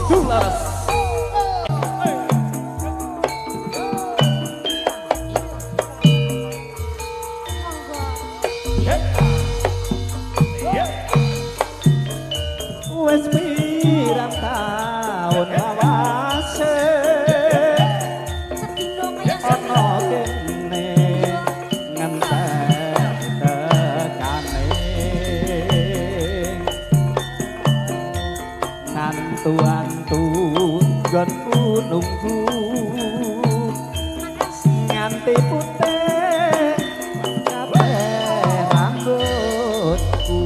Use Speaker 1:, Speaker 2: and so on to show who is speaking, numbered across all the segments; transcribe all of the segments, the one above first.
Speaker 1: Wisnu Laras. Wes pirang taun lawase ana kene ngenteni tekane ngantu-antu nggonku nunggu nganti putih kabeh rambutku.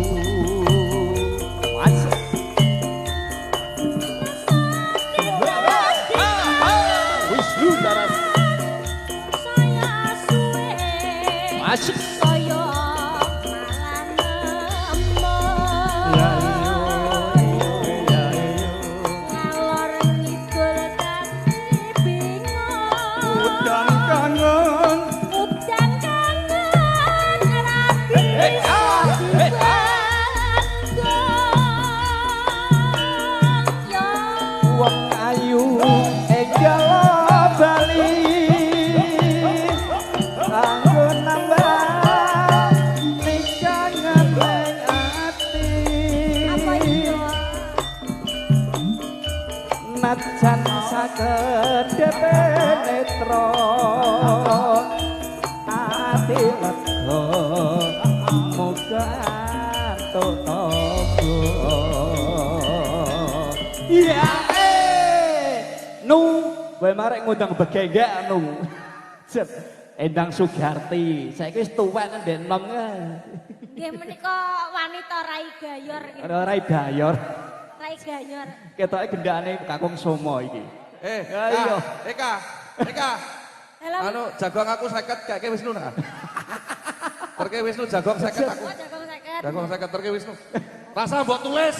Speaker 1: Asik.
Speaker 2: Saya malah nemu. Ngalor ngidul dadi bingung.
Speaker 1: Udan kangen,
Speaker 2: udan kangen ra bisa dibandung. Yo
Speaker 1: wong ayu enggal bali. Najan sakedhepe netra ati lega muga antuk tangga. Iya nu kowe marek ngundang begenggek nu. Jet Endang Sugiarti saiki wis tuwek ndek enom.
Speaker 2: Nggih menika wanita Rai Gayor.
Speaker 1: Rai Gayor.
Speaker 2: Rai Gayor.
Speaker 1: Ketoke gendane Kakung Somo iki.
Speaker 3: Ayo. Eka, Eka.
Speaker 2: Halo.
Speaker 3: Anu jagong aku 50 kake Wisnu nah. Terke Wisnu jagong 50 aku.
Speaker 2: Oh, jagong 50.
Speaker 3: Jagong 50 terke Wisnu. Rasa mbok tulis.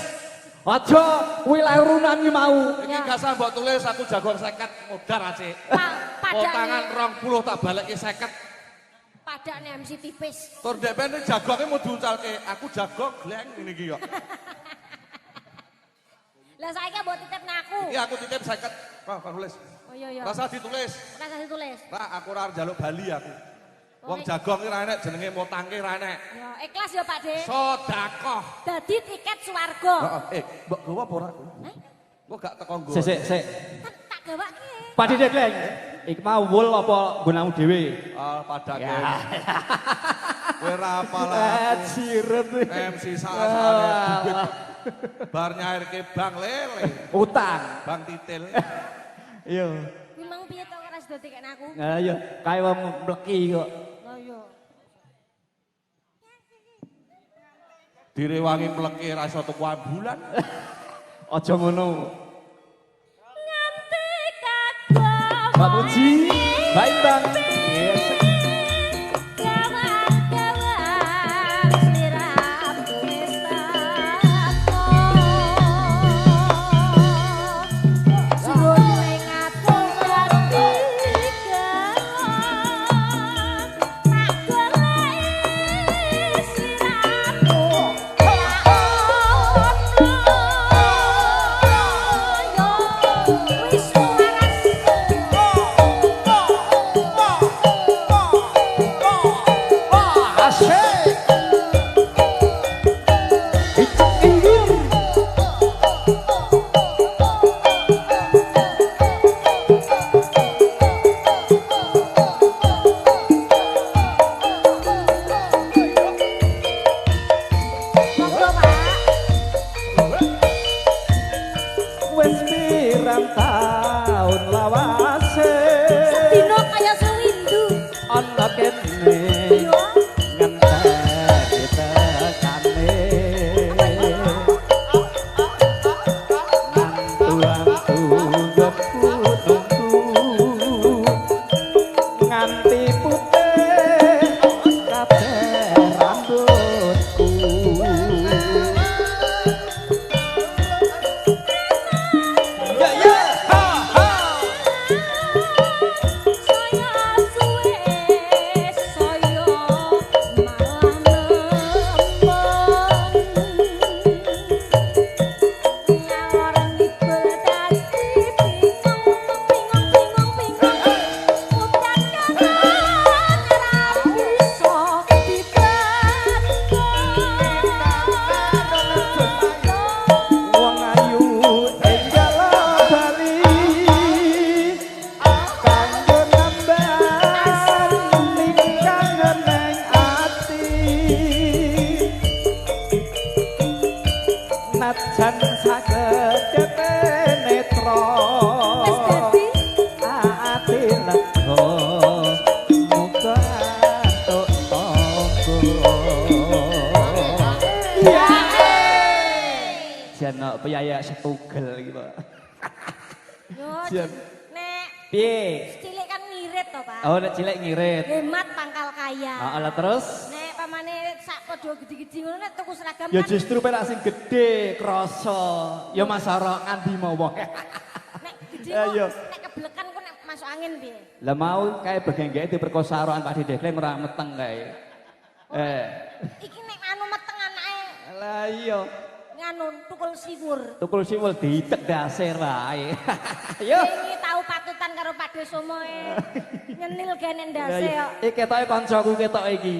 Speaker 1: Aja kuwi urunan iki mau.
Speaker 3: Iki gak sah mbok tulis aku jagong 50 modar acik. Potangan 20 tak balekke 50.
Speaker 2: Padane MC tipis.
Speaker 3: Tur ndek ben jagonge mau diuncalke, aku jagong gleng ngene iki kok.
Speaker 2: Lah saiki mbok titip nang aku.
Speaker 3: Iki aku titip 50. Wah, kon tulis.
Speaker 2: Oh iya iya.
Speaker 3: Rasa ditulis.
Speaker 2: Rasa ditulis.
Speaker 3: Lah aku ora njaluk bali aku. Wong jagong iki ra enek jenenge motangke ra enek.
Speaker 2: Ya, ikhlas ya Pak De.
Speaker 3: Sedekah.
Speaker 2: Dadi tiket swarga.
Speaker 3: Heeh. Mbok gawa apa ora aku?
Speaker 2: Hah?
Speaker 3: Mbok gak teko nggo.
Speaker 1: Sik sik sik.
Speaker 2: Tak gawake.
Speaker 1: Pak De Gleng. Iki mau wul apa nggonamu dhewe?
Speaker 3: Ah, padake. Kowe ra apal aku.
Speaker 1: Jiret.
Speaker 3: MC salah-salahane duit. Bar nyairke bank lele.
Speaker 1: Utang.
Speaker 3: Bank titil.
Speaker 1: Iya.
Speaker 2: Kuwi mang piye to ora sida tikek aku?
Speaker 1: Lah iya, kae wong mleki kok.
Speaker 2: Lah iya.
Speaker 3: Direwangi mleki ra iso tuku ambulan.
Speaker 1: Aja ngono.
Speaker 2: Nganti kagok.
Speaker 1: Mbak Puji, Mbak Intan. Kene ngenteni tekane. Senajan saged netra.
Speaker 2: Wis dadi
Speaker 1: ati lega muga entuk tangga. Ya. Jan piyaya setugel iki, Pak.
Speaker 2: Yo,
Speaker 1: Jan.
Speaker 2: nek
Speaker 1: Piye?
Speaker 2: cilik kan ngirit to, Pak.
Speaker 1: Oh, nek cilik ngirit.
Speaker 2: Hemat pangkal kaya.
Speaker 1: Heeh, lah terus
Speaker 2: Nek pamane sak padha gede-gede ngono nek tuku seragam
Speaker 1: ya
Speaker 2: kan
Speaker 1: justru penak sing gede krasa. Ya Mas Aro ngandi mawa.
Speaker 2: nek gede
Speaker 1: Ayo.
Speaker 2: kok nek keblekan kok nek masuk angin piye?
Speaker 1: Lah mau kae begenggeke diperkosa roan Pak Dedekleng ora meteng kae. Eh.
Speaker 2: Iki nek anu meteng anake
Speaker 1: Lah iya,
Speaker 2: nganu tukul siwur.
Speaker 1: tukul siwul diitek dasir wae. Yo.
Speaker 2: Wingi tau patutan karo Pak Desomo e. Nyenil gane ndase kok.
Speaker 1: Iki ketoke kancaku ketok iki.